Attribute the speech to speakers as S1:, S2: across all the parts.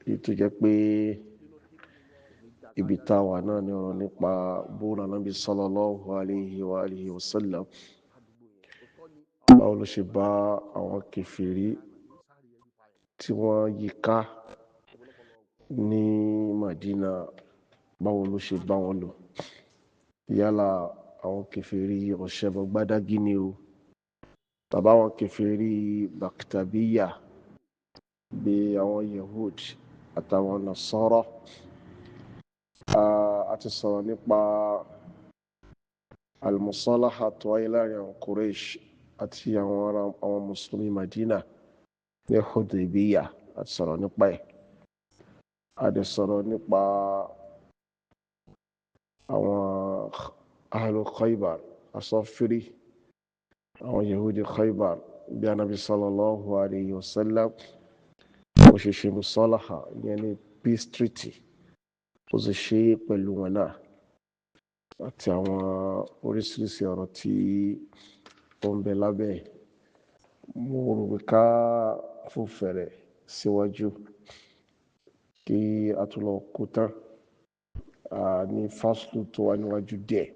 S1: Èyí tó jẹ́ pé ibi tá a wà náà ni ọ̀rọ̀ nípa bóun Ànábì sallallahu alayhi wa alihi wa sallam, báwo ló ṣe bá àwọn kèfèrí tí wọ́n yí ká ní Madina, báwo ló ṣe bá wọn lò, yálà àwọn kèfèrí ọ̀ṣẹ́bọ gbádágí ni o, tàbí àwọn kèfèrí bàkítàbíyà bí àwọn Yehud àtàwọn Nasara. A ti sọ̀rọ̀ nípa al-musalaha tó wáyé láàrin àwọn Quraysh àti àwọn ará àwọn mùsùlùmí Madina ní Hudaybiyah. A ti sọ̀rọ̀ nípa ẹ̀. A dẹ̀ sọ̀rọ̀ nípa àwọn ahlu Khaybar, asọ́fírí àwọn Yahudi Khaybar, bí Anabi sallallahu alayhi wa sallam ó ṣe ṣe musalaha, ìyẹn ní peace treaty, ó sì ṣe é pẹ̀lú wọn náà, àti àwọn oríṣiríṣi ọ̀rọ̀ tí ó ń bẹ lábẹ́ ẹ̀. Mo rò pé ká fò fẹ̀rẹ̀ síwájú kí a tún lọ kó tán ní faslu tó wà níwájú díẹ̀.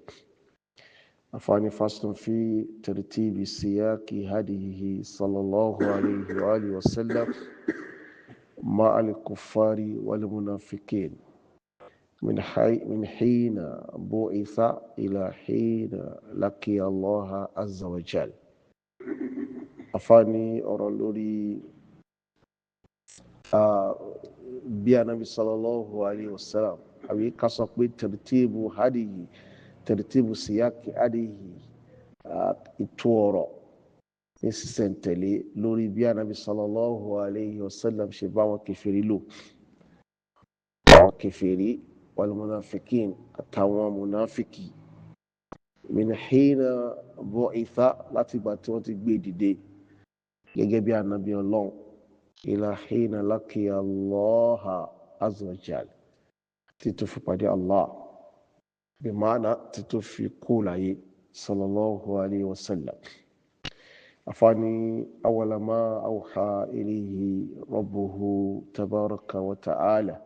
S1: Àfààní faslu fi tartibi siyaqi hadiyihi sallallahu alayhi wa alihi wa sallam ma'a al-kuffari wal munafiqin من حين بعث إلى حين لقي الله عز وجل. Àfààní ọ̀rọ̀ lórí bí Anabi sallallahu alayhi wa sallam, àbí ká sọ pé tartibu hadiyi, tartibu siyaqi hadiyi, ètò ọ̀rọ̀ ní sísẹ̀ntẹ̀lé lórí bí Anabi sallallahu alayhi wa sallam ṣe bá wọn kèfèrí lò, àwọn kèfèrí wal munafiqin àtàwọn munafiki, min hina bu'itha, láti ìgbà tí wọ́n ti gbé dìde gẹ́gẹ́ bí Anabi Ọlọ́run, ila hina laqiya Allaha azza wa jal, títí fi pàdé Allah, bí maana títí fi kú láyé sallallahu alayhi wa sallam. Afani awwala ma awha ilayhi rabbuhu tabaraka wa ta'ala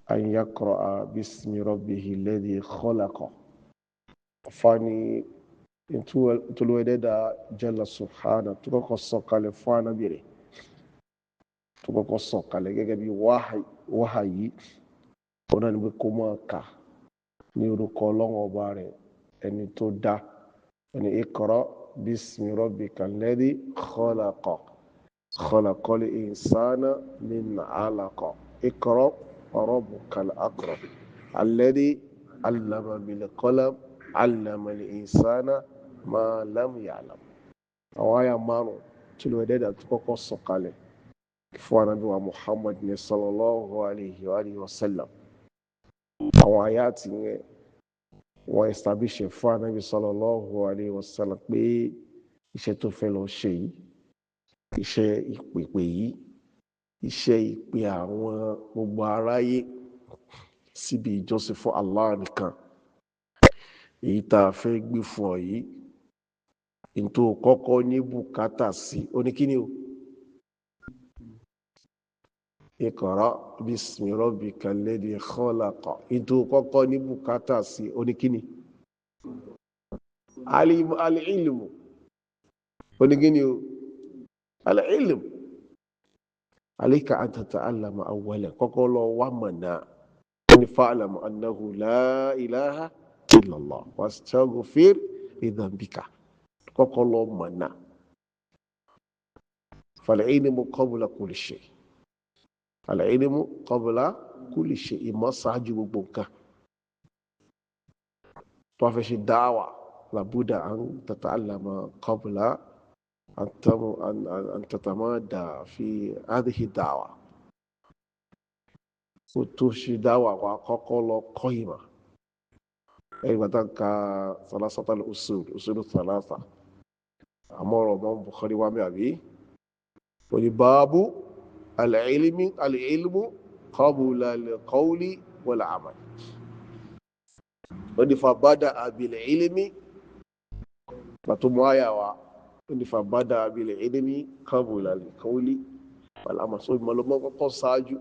S1: an yaqra'a bismi rabbihi alladhi khalaqa. Afani ntoluwẹdẹda jalla subhana tó kọ́kọ́ sọ̀kalẹ̀ fún Ànábì rẹ̀, tó kọ́kọ́ sọ̀kalẹ̀ gẹ́gẹ́ bí wáhàyí, òun náà ni pé kó máa kà ní orúkọ Ọlọ́run Ọba rẹ̀, ẹni tó dá ẹni. Iqra bismi rabbika alladhi khalaqa, khalaqal insana min alaqa, iqra wa rabbukal akram alladhi allama bil qalam, allama al insana ma lam ya'lam. Àwọn àyà márùn tí ló dẹ́dà tó kọ́kọ́ sọ̀kalẹ̀ fún Ànábì wa Muhammad ní sallallahu alayhi wa alihi wa sallam. Àwọn àyà tí yẹn wọ́n establish fún Ànábì sallallahu alayhi wa sallam pé iṣẹ́ tó fẹ́ lọ ṣe yìí, iṣẹ́ ìpèpè yìí, iṣẹ́ ìpè àwọn gbogbo aráyé síbi ìjọsìn fún Allah nìkan, èyí tá a fẹ́ gbé fún ọ yìí, ntò kọ́kọ́ ní bùkátà sí oníkíní o, iqra bismi rabbika alladhi khalaqa, ntò kọ́kọ́ ní bùkátà sí oníkíní, al-ilmu, oníkíní o, al-ilmu, alayka an tata'allama awwalan, kọ́kọ́ lọ wá mọ̀nà ní fa'lam annahu la ilaha illallah wastaghfir li dhanbika, kọ́kọ́ lọ mọ̀nà. Fal-ilmu qabla kulli shay, al-ilmu qabla kulli shay, ìmọ̀ ṣáájú gbogbo nǹkan. Tó wàá fẹ́ ṣe dáwà, làbúdà an tata'allama qabla an tatamada fi hadhihi da'wa. Kó tó ṣe dáwà, wà kọ́kọ́ lọ kọ́ ìmọ̀. Ẹ̀yìn gbàtà ka salasata usul, usulu salasa, àmọ́ ọ̀rọ̀ mọ́ Bukhari wá mi àbí òní báábù al-ilmi, al-ilmu qabla al-qawli wal-amal. Ó ní fa bada'a bil-ilmi, pàtó mọ́ àyà wa, ó ní fa bada'a bil-ilmi qabla al-qawli wal-amal. So ìmọ̀ ló mọ́ kọ́kọ́ ṣáájú.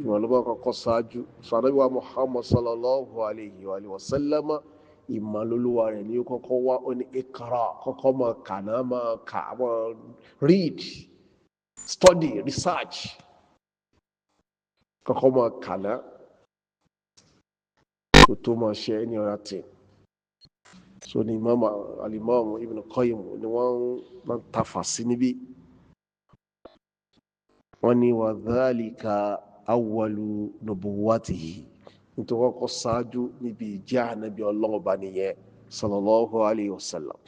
S1: Ìmọ̀ ló bá kọ́kọ́ ṣáájú. Sànàbí wa Muhammad sallallahu alayhi wa sallam, ìmọ̀ lolúwa rẹ̀ ní kọ́kọ́ wá. Ó ní ikra, kọ́kọ́ máa kà náà, máa kà, máa read, study, research, kọ́kọ́ máa kà náà kó tó máa ṣe any other thing. So ni Imam Alimam Ibn Qayyim ni wọ́n ń tafà sí níbí. Wọ́n ní wa dhalika awwalu nubuwatihi, nítorí wọ́n kọ́ ṣáájú níbi ìjẹ́ ànábì Ọlọ́run bá nìyẹn sallallahu alayhi wa sallam.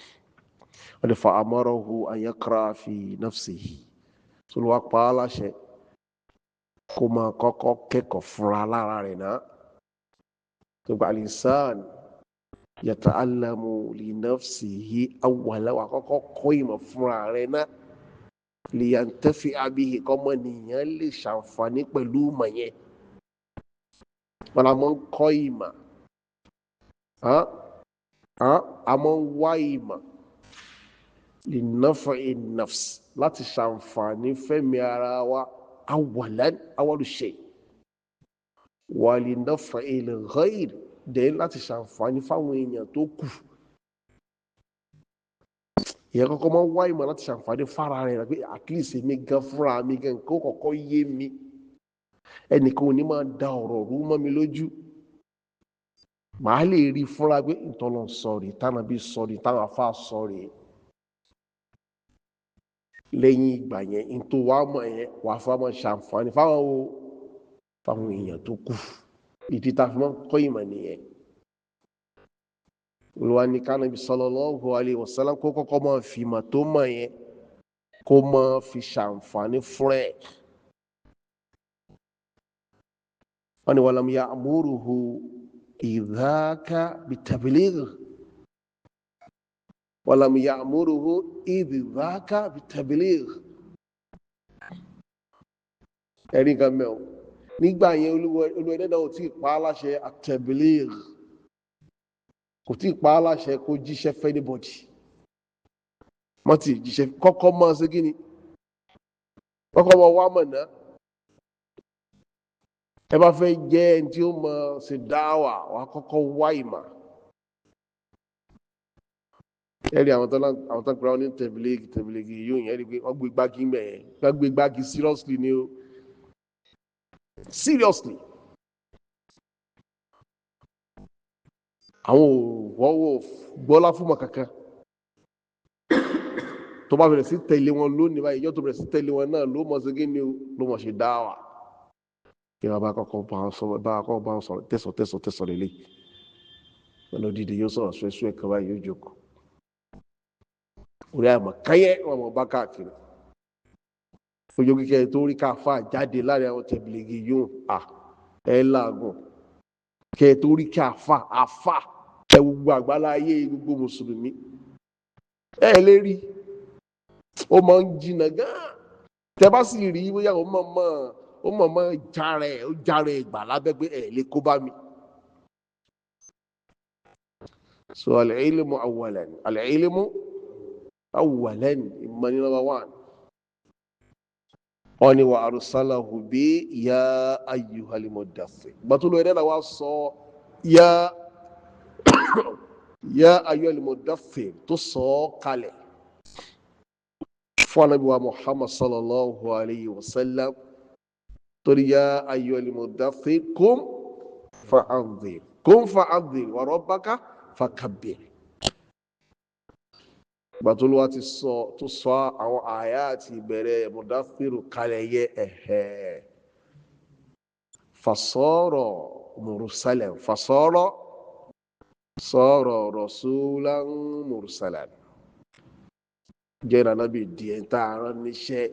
S1: Wọ́n ní fa amarahu an yaqra fi nafsihi, tó ló wá pa á láṣẹ kó máa kọ́kọ́ kẹ́kọ̀ọ́ fúnra lára rẹ̀ náà. Tó gba al-insan yata'allamu li nafsihi awwala, wà kọ́kọ́ kọ́ ìmọ̀ fúnra rẹ̀ náà, liyantafi'a bihi, kọ́mọ nìyẹn lè ṣàǹfààní pẹ̀lú ìmọ̀ yẹn. Wọn la máa ń kọ́ ìmọ̀, a máa ń wá ìmọ̀ li naf'i nafs, láti ṣàǹfààní fẹ́mi ara wa, awwalan, awwalu shay, wa li naf'il ghayr, dẹ̀ láti ṣàǹfààní fáwọn èèyàn tó kù. Ìyẹn kọ́kọ́ máa ń wá ìmọ̀ láti ṣàǹfààní fára rẹ̀ pé at least èmi gan fúnra mi gan kó kọ́kọ́ yé mi, ẹnìkan ò ní máa da ọ̀rọ̀ rú mọ́ mi lójú, màá lè rí fúnra pé ìtọ́lọ̀ sọ rèé, tánàbí sọ rèé, táwọn afá sọ rèé. Lẹ́yìn ìgbà yẹn, ntò wàá mọ̀ yẹn, wàá fún wa ṣàǹfààní fáwọn wo, fáwọn èèyàn tó kù. Ìdí tá a fi máa ń kọ́ ìmọ̀ nìyẹn. Olúwa ní kánàbí sallallahu alaihi wasallam kó kọ́kọ́ máa fi ìmọ̀ tó mọ̀ yẹn, kó máa fi ṣàǹfààní fún ẹ̀. Wọ́n ní walam ya'muruhu idhaka bitabligh, walam ya'muruhu idhaka bitabligh. Ẹ̀rí nǹkan mẹ́wọ̀n nígbà yẹn, Olúwa ẹlẹ́dàá ò tí ì pa á láṣẹ at-tabligh, kò tí ì pa á láṣẹ kó jíṣẹ́ fẹ́ anybody. Wọ́n ti jíṣẹ́ kọ́kọ́ máa ṣe kí ni, kọ́kọ́ máa wá mọ̀ náà. Ẹ bá fẹ́ jẹ́ ẹni tí ó mọ̀ ṣe dáwà, wàá kọ́kọ́ wá ìmọ̀. Ẹ rí àwọn tó ń pera wọn ní tẹ̀bílẹ́gì, tẹ̀bílẹ́gì yóò yẹn rí pé wọ́n gbé gbági mẹ́ẹ̀, wọ́n gbé gbági seriously ni o, seriously. Àwọn ò wọ́wọ́ gbọ́lá fún mọ̀ kankan. Tó bá bẹ̀rẹ̀ sí tẹ̀lé wọn lónìí báyìí, ìjọ tó bẹ̀rẹ̀ sí tẹ̀lé wọn náà ló mọ̀ sí kí ni o, ló mọ̀ ṣe dáwà. Kí wọn bá kọ́kọ́ bá wọn sọ̀rọ̀, bá kọ́kọ́ bá wọn sọ̀rọ̀ tẹ̀sọ̀ tẹ̀sọ̀ tẹ̀sọ̀ lélẹ̀. Wọn lọ dìde, yóò sọ̀rọ̀ sùẹ́sùẹ́ kan báyìí, yóò jókòó. Orí àmọ̀ káyẹ́ wọn mọ̀ bá káàkiri. Ojú kíkẹ́ tó rí káfá jáde láàrin àwọn tẹ̀bílẹ̀gì yóò à ẹ̀ làágùn. Kẹ́ tó rí káfá àfà ẹ gbogbo àgbáláyé gbogbo mùsùlùmí. Ẹ lè rí, ó máa ń jìnnà gan-an. Tẹ bá sì rí bóyá ó mọ̀ mọ́ ó mọ̀ mọ́ jára ẹ̀, ó jára ẹ̀ gbà lábẹ́ pé ẹ̀ lè kó bá mi. So al-ilmu awwalan, al-ilmu awwalan, ìmọ̀ ní number one. Wọ́n ní wa arsalahu bi ya ayyuhal muddaththir. Gbàtúlù ẹ̀dá wa sọ ya ya ayyuhal muddaththir tó sọ ọ́ kalẹ̀ fún Ànábì wa Muhammad sallallahu alayhi wa sallam, torí ya ayyuhal muddaththir qum fa'andhir, qum fa'andhir wa rabbaka fakabbir. Gbàtúlù wa ti sọ tó sọ àwọn àyà àti ìbẹ̀rẹ̀ muddathiru kalẹ̀ yẹ ẹ̀hẹ́ fasọ́rọ̀ mursalan, fasọ́rọ̀ sọ̀rọ̀ rasulan mursalan, jẹ́ ìrànàbì díẹ̀ tá a rán níṣẹ́